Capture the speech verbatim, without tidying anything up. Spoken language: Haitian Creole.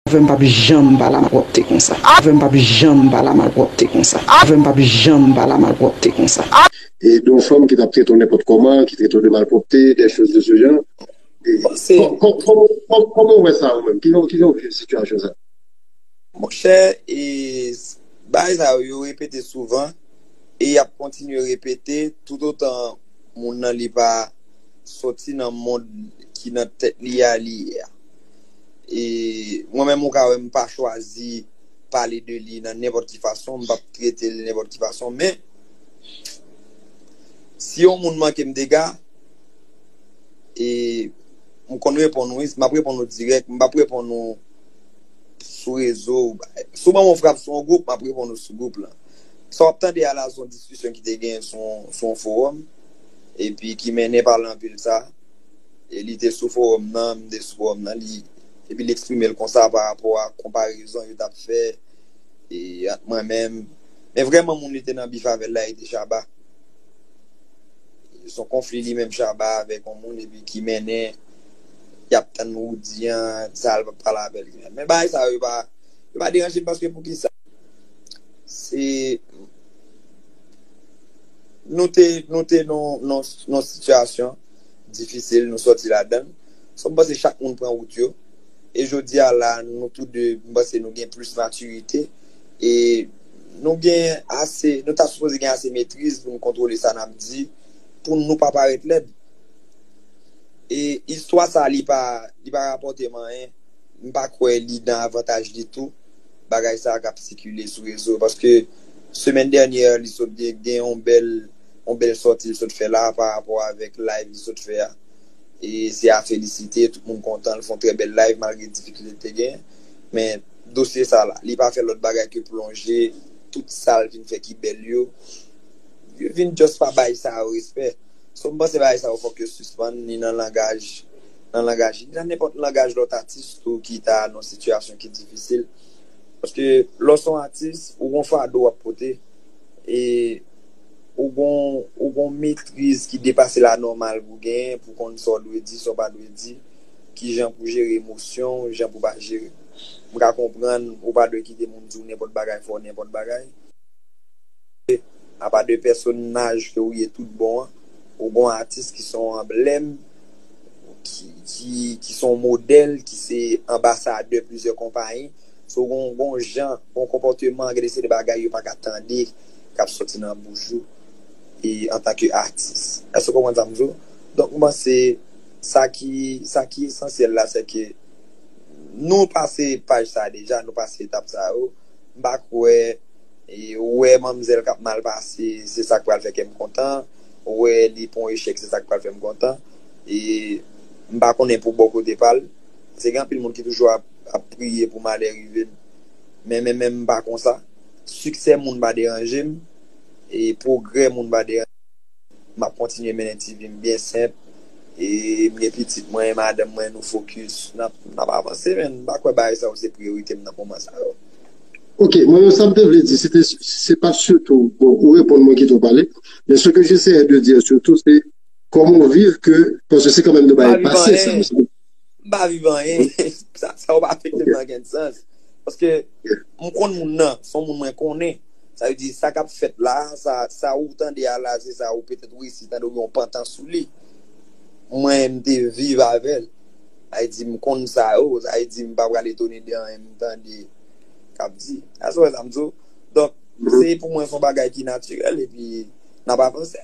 Avè m p ap janm pale a malpwòpte konsa. Avè m p ap janm pale a malpwòpte konsa. Avè m p ap janm pale a malpwòpte konsa. E de yon fanm ki t ap trete w nenpòt kòman, ki trete w de malpwòpte, des choses de ce genre. E, Bon, se- kò- kò- kòman kòman- kòman w wè sa ou menm? Kijan kijan w viv sitiyasyon sa? Monchè, e bagay sa yo, yo repete souvan e y ap kontinye repete toutotan moun nan li pa soti nan mond ki nan tèt li a li ye a. E mwen menm ou ka wè m pa chwazi pale de li nan nenpòt ki fason, m p ap trete l nenpòt ki fason, men si yon moun manke m dega, e m konn reponn ou, m ap reponn ou dirèk, m p ap reponn ou sou rezo. Si w ban m yon frap sou yon gwoup, m ap reponn ou sou gwoup lan. Sa w ap tande a la, se yon diskisyon ki te gen sou sou yon fowòm, epi ki mennen pa lanpil sa. E li te sou fowòm nan, m te sou fowòm nan, li epi li eksprime l konsa pa rapò a konparezon yo t ap fè e ant mwen menm. Men vrèman moun li te nan bif avè l la, e te Shabba. Se yon konfli li menm Shabba avèk yon moun epi ki mennen y ap tann Roody an, sa l pale avè l. Men bagay sa yo pa yo pa deranje m paske poukisa? Se nou te nou te nan yon sitiyasyon difisil, nou sòti ladan l. So m panse chak moun pran wout yo. E jodi a la, nou tou de, m panse nou gen plis matirite. E nou gen ase, nou ta sipoze gen ase metriz pou nou kontwole sa n ap di, pou nou pa parèt lèd. E istwa sa, li pa, li pa rapòte m anyen. M pa kwè li nan avantaj ditou. Bagay sa k ap sikile sou rezo. Paske semèn dènyè, li sot gen, gen yon bèl, yon bèl sòti li sot fè la pa rapò avèk live li sot fè a. E se a felisite, tout moun kontan, l fè yon trè bèl live malgre difikilte l te gen. Men dosye sa la, li pa fè lòt bagay ke plonje tout sa l vin fè ki bèl yo. Yo vin just pa bay sa yo respè. So m panse bagay sa yo fòk yo sispann, ni nan langaj, nan langaj, ni nan nenpòt langaj lòt atis tou ki ta nan yon sitiyasyon ki difisil. Paske lè w se yon atis, ou gon fado w ap pote. E ou gon ou gon metriz ki depase la nòmal pou genyen, pou konn sa w dwe di, sa w pa dwe di, kijan pou jere emosyon w, jan pou pa jere. M ka konprann ou pa dwe kite moun di w nenpòt bagay, fè w nenpòt bagay. Apa de pèsonaj ke w ye tout bon an, ou gon atis ki se yon anblèm, ki, ki, ki se yon modèl, ki se anbasadè plizyè konpayi. So gon gon jan, gon konpòteman, gen de se de bagay yo pa ka tande k ap sòti nan bouch ou e antanke atis. Èske w konprann sa m di w? Donk m panse sa ki sa ki esansyèl la se ke nou pase paj sa deja, nou pase etap sa yo. M pa kwè e ou wè manmzèl k ap mal pase, se sa k pral fè kè m kontan. Ou wè li pran yon echèk, se sa k pral fè m kontan. E m pa konnen pou bò kote pa l. Se gen anpil moun ki toujou ap, ap priye pou malè rive m. Men men men m pa konsa. Siksè moun pa deranje m. E pwogrè moun pa deranje m. M ap kontinye mennen ti vi m byen senp. E m gen pitit mwen, madanm mwen, nou fokis. N ap, n ap avanse, men m pa kwè bagay sa yo se priyorite m nan moman sa yo. Ok, mwen menm sa m te vle di, se te, se pa sitou, bon, ou reponn mwen kite w pale, men ce que j'essayais de dire surtout, c'est comment vivre que, parce que c'est quand même de bagay pase, sa. M pa viv anyen. Sa, sa yo pa afekte m nan kenn sans. Paske m konn moun nan, se yon moun mwen konnen. Sa vle di, sa k ap fèt la, sa, sa ou tande a la, se sa ou petèt ou resi tande oubyen ou pantan sou li. Mwen, m te viv avè l. Sa vle di, m konn sa yo, sa vle di, m pa pral etone de anyen m tande k ap di. Èske w wè sa m di w? Donk, se pou mwen, se yon bagay ki natirèl, epi n ap avanse.